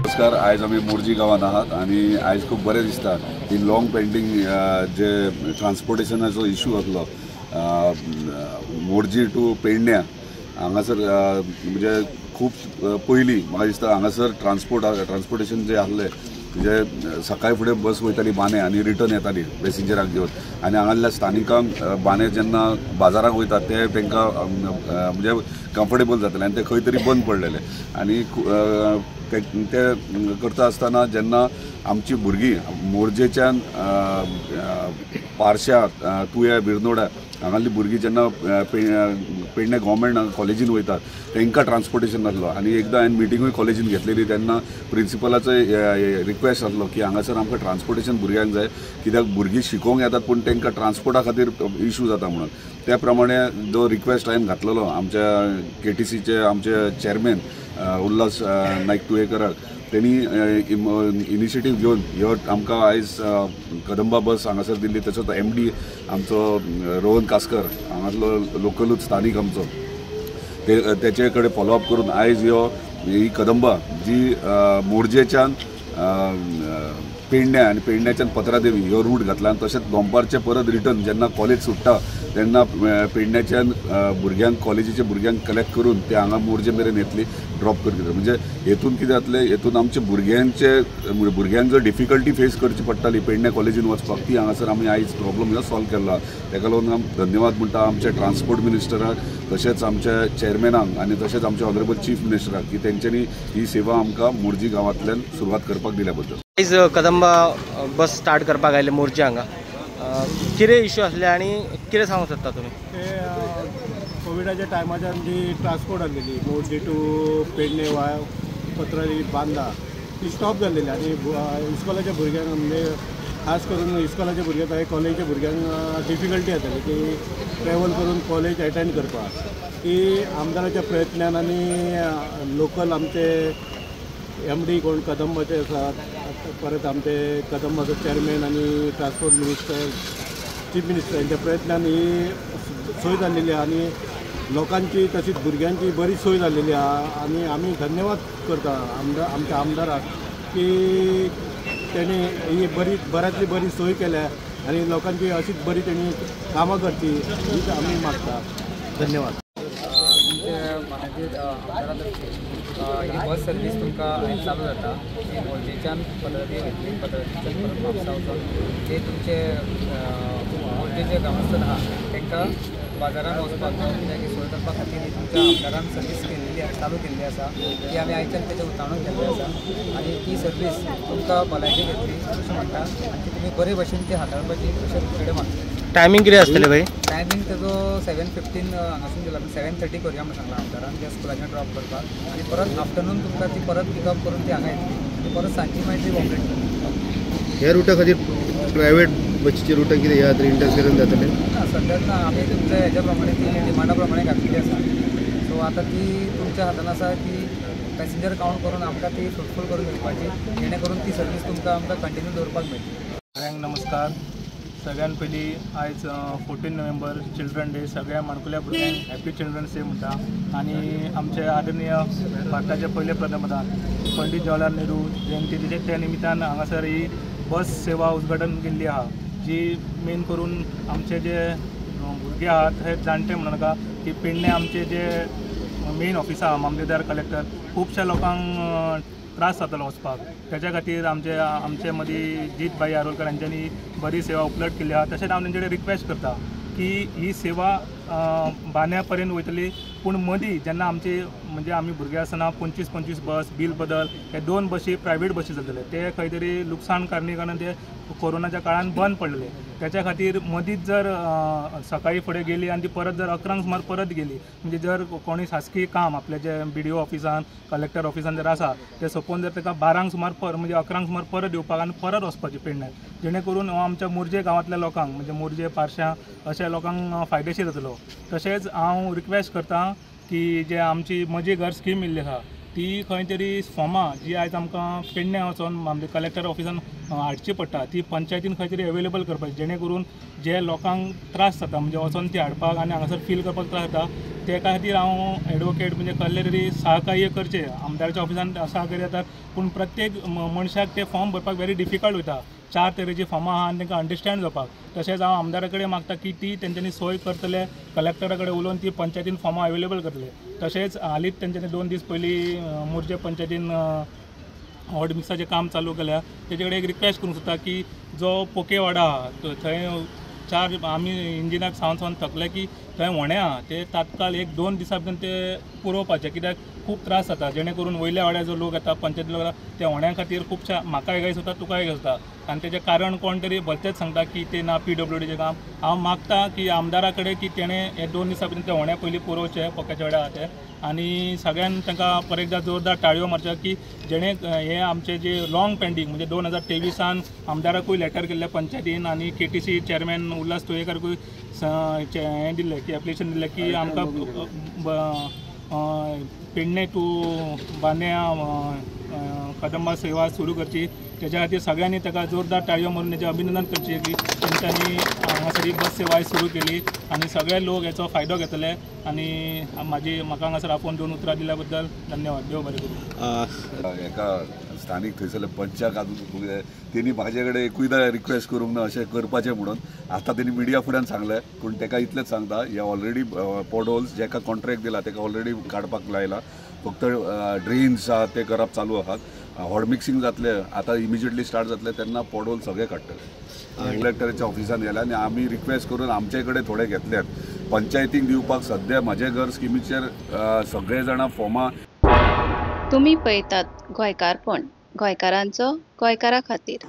नमस्कार, आयज आमी मोरजी गांवांत आहात आनी आयज खूब बरें दिसता की लॉंग पेंडींग जे ट्रान्सपोर्टेशनाचो इशू आसलो मोरजी टू पेडण्या हांगासर म्हणजे खूब पयलीं म्हाका दिसता हांगासर ट्रान्सपोर्टेशन जे आसलें म्हणजे सकाळी फुडें बस वयताली बाने आनी रिटर्न येताली पॅसेंजराक घेवन आनी हांगासरल्या स्थानिकांक बाने जेन्ना बाजाराक वयतात ते तांकां म्हणजे कम्फर्टेबल जातलें आनी ते खंय तरी बंद पडलेले आनी ते करता आसतना जेन्ना आमची भुरगीं मोरजेच्यान पारशा तुया बिरनोडा हांगासरलीं भुरगीं जेन्ना पेडणे गव्हर्मेंट कॉलेजीन वयतात तांकां ट्रान्सपोर्टेशन नासलो आनी एकदां हांवें मिटिंगूय कॉलेजीन घेतलेली तेन्ना प्रिंसिपलाचो रिक्वेस्ट आसलो की हांगासर आमकां ट्रान्सपोर्टेशन भुरग्यांक जाय कित्याक भुरगीं शिकोवंक येतात पूण तांकां ट्रान्सपोर्टा खातीर इशू जाता म्हणून त्या प्रमाणे जो रिक्वेस्ट हांवें घातलेलो आमच्या केटीसीचे आमचे चेअरमॅन उल्हास नायक तुयेकराक तेणी इनिशिएटीव घेवन ह्यो आमकां आयज कदंबा बस हांगासर दिल्ली. तसोच एम डी आमचो रोहन कास्कर हांगासलो लोकलूच स्थानीक आमचो तेचे कडेन फॉलोअप करून आयज ह्यो ही कदंबा जी मोरजेच्यान पेडण्या आनी पेडण्याच्यान पत्रादेवी ह्यो रूट घातला आनी तशेंच दोंपारचें परत रिटर्न जेन्ना कॉलेज सुट्टा तेन्ना पेडण्याच्यान भुरग्यांक कॉलेजीच्या भुरग्यांक कलेक्ट करून ते हांगा मोरजे मेरेन येतली ड्रॉप करून. म्हणजे हेतून कितें जातलें, हेतून आमचे भुरग्यांक जो डिफिकल्टी फेस करची पडटाली पेडण्या कॉलेजीन वचपाक ती हांगासर आमी आयज प्रॉब्लम ह्यो सॉल्व केला. ताका लागून आमी धन्यवाद म्हणटा आमच्या ट्रान्सपोर्ट मिनिस्टराक तशेंच आमच्या चेअरमॅनाक आनी तशेंच आमच्या ऑनरेबल चीफ मिनिस्टराक की तेंच्यांनी ही सेवा आमकां मोरजी गांवांतल्यान सुरवात करपाक दिल्या बद्दल. आयज कदंबा बस स्टार्ट करपाक आयले मोरजी हांगा, कितें इश्यू आसले आनी कितें सांगूंक सोदता तुमी? ते कोविडाच्या टायमाच्यान जी ट्रान्सपोर्ट आसलेली मोरजी टू पेडणे वा पत्रादेवी बांदा ती स्टॉप जाल्लेली आनी इस्कॉलाच्या भुरग्यांक म्हणजे खास करून इस्कॉलाच्या भुरग्यांक कॉलेजीच्या भुरग्यांक डिफिकल्टी जाताली की ट्रॅवल करून कॉलेज एटेंड करपाक. ती आमदाराच्या प्रयत्नान आनी लोकल आमचे एम डी कोण कदंबाचे आसात, परत आमचे कदंबाचो चेअरमॅन आनी ट्रान्सपोर्ट मिनिस्टर चीफ मिनिस्टर यांच्या प्रयत्नान ही सोय जाल्लेली आहा आनी लोकांची तशीच भुरग्यांची बरी सोय जाल्लेली आहा आनी आमी धन्यवाद करता आमच्या आमदाराक की तेणी ही बरी बऱ्यांतली बरी सोय केल्या आनी लोकांची अशीच बरी तेणी कामां करची हीच आमी मागता. धन्यवाद. ही बस सर्वीस तुमकां आयज चालू जाता ही मोरजेच्यान पत्रादेवी घेतली, पत्रादेवीच्यान परत म्हापसा वचून ते तुमचे मोरजेचे गांवांत आहा तांकां बाजारान वचपाक कित्याक सोय करपा खातीर ही तुमच्या आमदारान सर्वीस केल्ली चालू केल्ली आसा ती आमी आयच्यान तेजें उतावण केल्लें आसा आनी ती सर्वीस तुमकां भलायकी घेतली अशें म्हणटा आनी ती तुमी बरे भशेन ती हाताळपाची अशें तुमचे कडेन मागता. टायमींग कितें आसतलें भाई? टायमींग तेजो 7:15 हांगासून दिला, 7:30 करुया म्हूण सांगलां आमदारान त्या स्कुलाच्यान ड्रॉप करपाक आनी परत आफ्टरनून तुमकां ती परत पिकअप करून ती हांगा येतली आनी परत सांजची मागीर ती ऑपरेट करतली. ह्या रुटा खातीर प्रायवेट बसीचे रुटां कितें ह्या खातीर इंटरफिरन्स जातलें ना? सद्याक ना, आमी तुमच्या हेज्या प्रमाणे ती डिमांडा प्रमाणे घातलेली आसा. सो आतां ती तुमच्या हातान आसा की पॅसेंजर कावंट करून आमकां ती फ्रुटफूल करून दिवपाची जेणे करून ती सर्वीस तुमकां आमकां कंटिन्यू दवरपाक मेळटली. सगळ्यांक नमस्कार. सगळ्यान पयलीं आयज 14 नोव्हेंबर चिल्ड्रन डे, सगळ्या माणकुल्या भुरग्यांक हॅपी चिल्ड्रन्स डे म्हणटा आनी आमचे आदरणीय भारताचे पयले प्रधानमंत्री पंडित जवाहरलाल नेहरू जयंती त्या निमित्तान हांगासर ही बस सेवा उद्घाटन केल्ली आहा जी मेन करून आमचे जे भुरगे आहात हे जाणटे म्हणूं नाका की पेडणे आमचे जे मेन ऑफिस आहा मामलेदार कलेक्टर खुबश्या लोकांक त्रास जातालो वचपाक, तेच्या खातीर आमचे आमचे मदीं जीत भाई आरोलकर हांच्यांनी बरी सेवा उपलब्ध केली आहा. तशेंच हांव तेंचे कडेन रिक्वेस्ट करता की ही सेवा बांद्या पर्यंत वयतली पूण मदीं जेन्ना आमची म्हणजे आमी भुरगे आसतना 25-25 बस बील बदल हे 2 बशी प्रायवेट बशी चलतले ते खंय तरी लुकसाण कारणी ते कोरोनाच्या काळान बंद पडलेले, त्याच्या खातीर मदींच जर सकाळी फुडें गेली आनी ती परत जर 11 सुमार परत गेली म्हणजे जर कोणी शासकीय काम आपल्या जे बी डी ओ ऑफिसान कलेक्टर ऑफिसान जर आसा ते सोंपोवन जर ताका 12 सुमार म्हणजे 11 सुमार परत येवपाक आनी परत वचपाचें पेडण्यार, जेणे करून आमच्या मोरजे गांवांतल्या लोकांक म्हणजे मोरजे पारश्यां अशा लोकांक फायदेशीर जातलो. तशेंच हांव रिक्वेस्ट करता की जे आमची म्हजी घर स्कीम येयल्ली आसा ती खंय तरी फॉर्मां जी आयज आमकां पेडण्यां वचोन आमच्या कलेक्टर ऑफिसान हाडची पडटा ती पंचायतीन खंय तरी अवेलेबल करपाची, जेणे करून जे लोकांक त्रास जाता म्हणजे वचोन ती हाडपाक आनी हांगासर फील करपाक त्रास जाता ते खातीर हांव एडवोकेट म्हणजे कसले तरी सहकार्य करचें. आमदाराच्या ऑफिसान सहकार्य जातात पूण प्रत्येक मनशाक ते फॉर्म भरपाक व्हेरी डिफिकल्ट वयता. 4 तरेची फॉर्मां आहा आनी तांकां अंडरस्टँड जावपाक. तशेंच हांव आमदारा कडेन मागता की ती तेंच्यांनी सोय करतले, कलेक्टरा कडेन उलोवन ती पंचायतीन फॉर्मां अवेलेबल करतले. तशेंच हालींच तेंच्यांनी 2 दीस पयलीं मोरजे पंचायतीन हॉट मिक्साचें काम चालू केल्या. तेजे कडेन एक रिक्वेस्ट करूंक सोदता की जो पोकेवाडा आहा थंय 4 आमी इंजिनाक सावन सावन थकले की थंय व्हणे आहा ते तात्काळ 1-2 दिसां भितर ते पुरोवपाचे, कित्याक खूब त्रास जाता. जेणे करून वयल्या वाड्यार जो लोक येता पंचायती लोक येता त्या व्हण्या खातीर खुबश्या म्हाकाय गायस जाता तुकाय गायस जाता आनी तेजें कारण कोण तरी भलतेच सांगता की ते ना PWDचें काम. हांव मागता की आमदारा कडेन की तेणें हे 2 दिसां भितर ते व्हणे पयलीं पुरोवचे पोक्याच्या वाड्यार आहा ते, आनी सगळ्यान तांकां परत एकदां जोरदार टाळयो मारच्यो की जेणे हे आमचे जे लॉंग पेंडींग म्हणजे 2023 आमदाराकूय लेटर केल्लें पंचायतीन आनी KTC chairman Ulhas तुयेंकारकूय हें दिल्लें की एप्लिकेशन दिल्लें की आमकां पेडणे टू बांद्या कदंबा सेवा सुरू करची. तेच्या खातीर सगळ्यांनी ताका जोरदार टाळयो मारून तेचें अभिनंदन करचें की तेंच्यांनी हांगासर ही बस सेवा सुरू केली आनी सगळे लोक हेचो फायदो घेतले. आनी म्हाका हांगासर आपोवन 2 उतरां दिल्या बद्दल धन्यवाद. देव बरें करूं. एका स्थानीक थंयसरल्या पंचाक आजून तेणी म्हाजे कडेन एकूयदां रिक्वेस्ट करूंक ना अशें करपाचें म्हणून. आतां तेणी मिडिया फुड्यान सांगलें, पूण तेका इतलेंच सांगता हे ऑलरेडी पॉडहोल्स जेका कॉन्ट्रॅक्ट दिला तेका ऑलरेडी काडपाक लायला. फक्त ड्रेन्स आहा ते करप चालू आहात. हॉट मिक्सिंग जातलें आतां इमिजिएटली स्टार्ट जातलें तेन्ना पॉडहोल सगळे काडटले. कलेक्टराच्या ऑफिसान गेले आनी आमी रिक्वेस्ट करून आमचे कडेन थोडे घेतल्यात पंचायतीक दिवपाक. सद्या म्हजें घर स्किमीचेर सगळे जाणां फॉर्मां. तुमी पळयतात गोंयकारपण, गोंयकारांचो गोंयकारा खातीर.